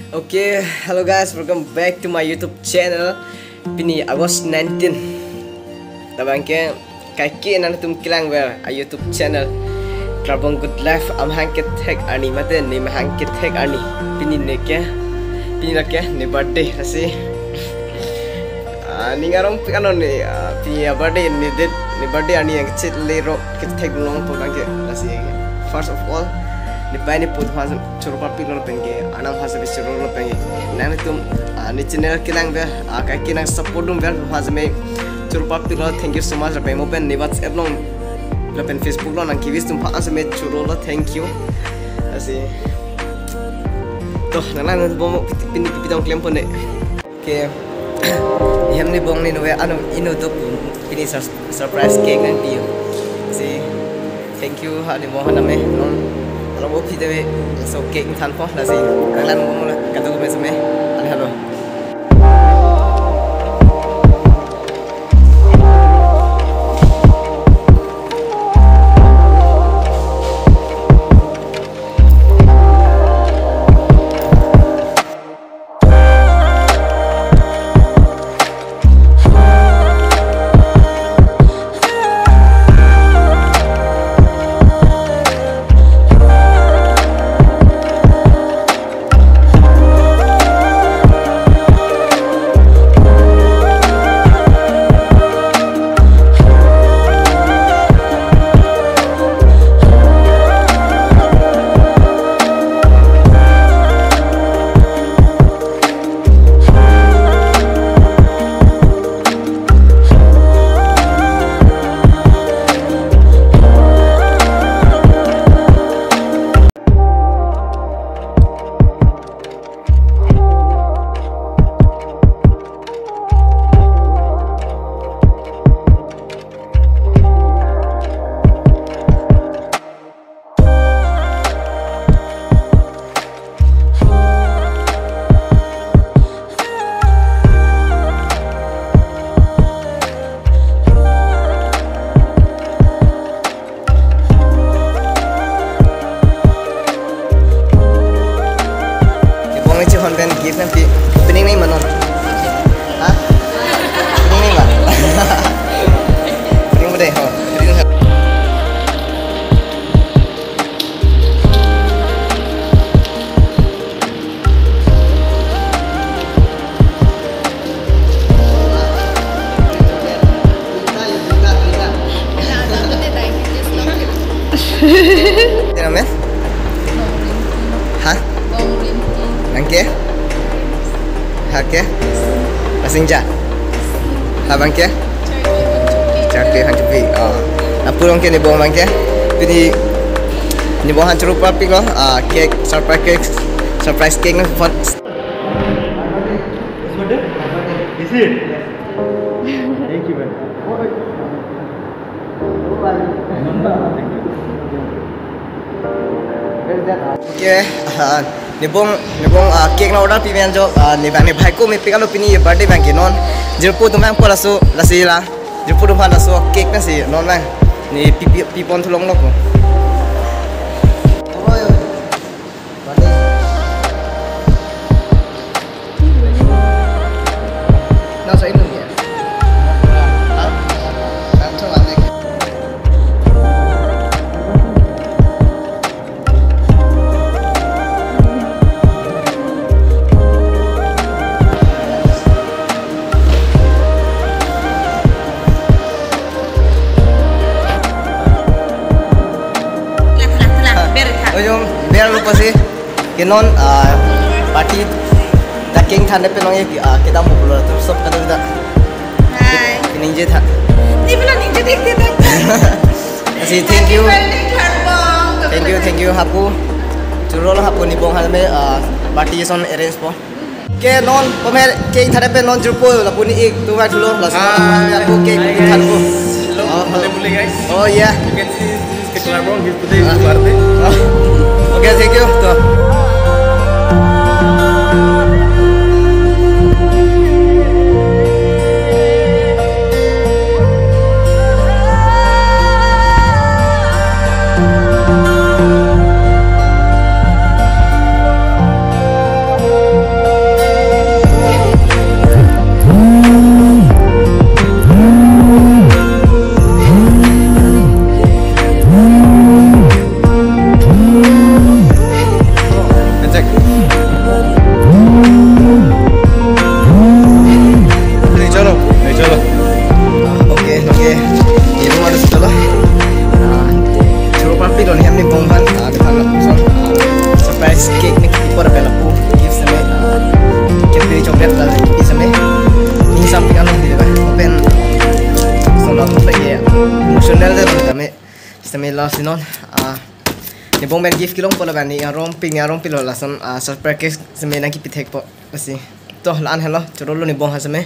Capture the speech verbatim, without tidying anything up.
Okay, hello guys, welcome back to my YouTube channel. Pini August nineteen. Labang ke kaike nangtum kelangver a YouTube channel Klarbong Good Life amahang kethek arni mate ne mahang kethek arni. Pini ne ke, pini lake ne birthday lasi. Ah, ning arong pi ano ne, ah, pini a birthday ne date, ne birthday arni yang kecil le ro kethek long po bang ke lasi. First of all, ne pai ne put han choro parpiklo lapen ke anam hasa bisi choro lapen ke nangtum, ah, ne channel kelangver, ah, kaike nang support dunver hasa me choro parpiklo, thank you so much lapen mo pen ne WhatsApp along lapen Facebook along nang kiwis atum aphan hasa me chorolo, thank you. Lasi. To, nanglang bom pini pini pitong klem pon ne. Okay. Hem ne bong ne nove ano ino to pini sur- surprise cake nangpi yo. Si thank you ha ne bong ha name non alo bo phi deve so cake than po lasi nanglang bong la kado me seme ale halo. Bong ichi hon pen gift nangpi. Opening nangji ma non? Ha? Opening nangji ma? Opening bo de, ho. Tira me? Ha? Nang ke? Ha ke? Passenger. Ha bang ke? Chakri hangchupi. Oh. Lapu along ke ne bong bang ke? Pini ne bong han choro parpiklo. Ah, cake, surprise cake, surprise cake nangpon. Is it? Thank you, man. Okay, ah, ne bong, ne bong, ah, cake nang order pi pen jo, ah, ne bang ne bhai ko mepik alo pini birthday bang ke non. Jirpo atum bang po laso, lasi la. Jirpo atum aphan laso cake nangsi non bang. Ne pi, pi, pi pon thu longlo ko. Ojong, biar lupa sih. Ke non, ah, party ta cake than pen long ye, ah, kedam popular tu sob kado da. Hi. Ningje tha. Ni pula ningje thekthedet. Asi, thank you. Happy birthday, Klarbong. Thank you, thank you, hapu. Chorolo hapu ne bong hal me, ah, party son arrange po. Ke non, pome cake than pen non jirpo, lapu ne ik, tu vai thulo, laso. Ah, aku cake than po. Hello, oh, hello, hello, guys. Oh, yeah. You can see this is the Klarbong. He's today his birthday. Ah. Okay, thank you. To. Seme lo si non, ah, ne bong pen gift kelongpo lapen ne arong pik, ne arong pik lo lason, ah, surprise cake seme nangkepithekpo lasi. To la-an helo, choro lo ne bong ha seme.